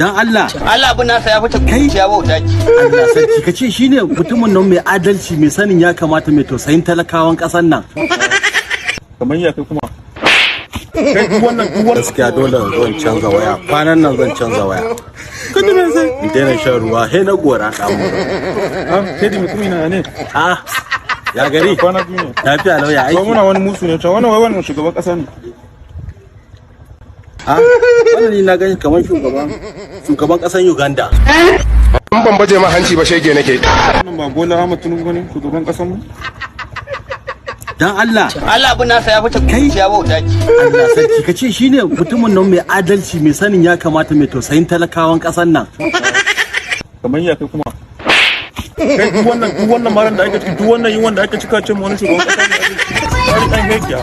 Dan Allah. Allah, abin nasa ya fita kuciya wauta ki. Allah sarki, ka ce shine mutumin nan mai adalci, mai sanin ya kamata, mai tausayin talakawan ƙasar nan. Kamar ya kai kuma kai, duk wannan, duk wannan. Gaskiya dole in zo in canza waya. Kwanan nan zan canza waya. Kada me sai? In daina shan ruwa he na gora ɗan. Ah, kai da mutumi na ne? Ah, ya gari? Kwana biyu ne. Lafiya lau, ya Ko aiki? muna wani musu ne can. Wannan wai wannan shugaban kasa ne. Ah, wannan ni na gani kamar shugaban ƙasar Uganda. In ban baje ma hanci ba, shege nake. Wannan ba Bola Ahmed Tinubu ne shugaban kasan mu? Dan Allah. Allah, abin nasa ya fita kuciya wauta ki. Allah sarki, ka ce shine mutumin nan mai adalci, mai sanin ya kamata, mai tausayin talakawan ƙasar nan. Kamar ya kai kuma kai, duk wannan, duk wannan maran da ake ciki, duk wannan yunwan da ake cika, ce mu wani shugaban kasa ne. Kai dan hekiya.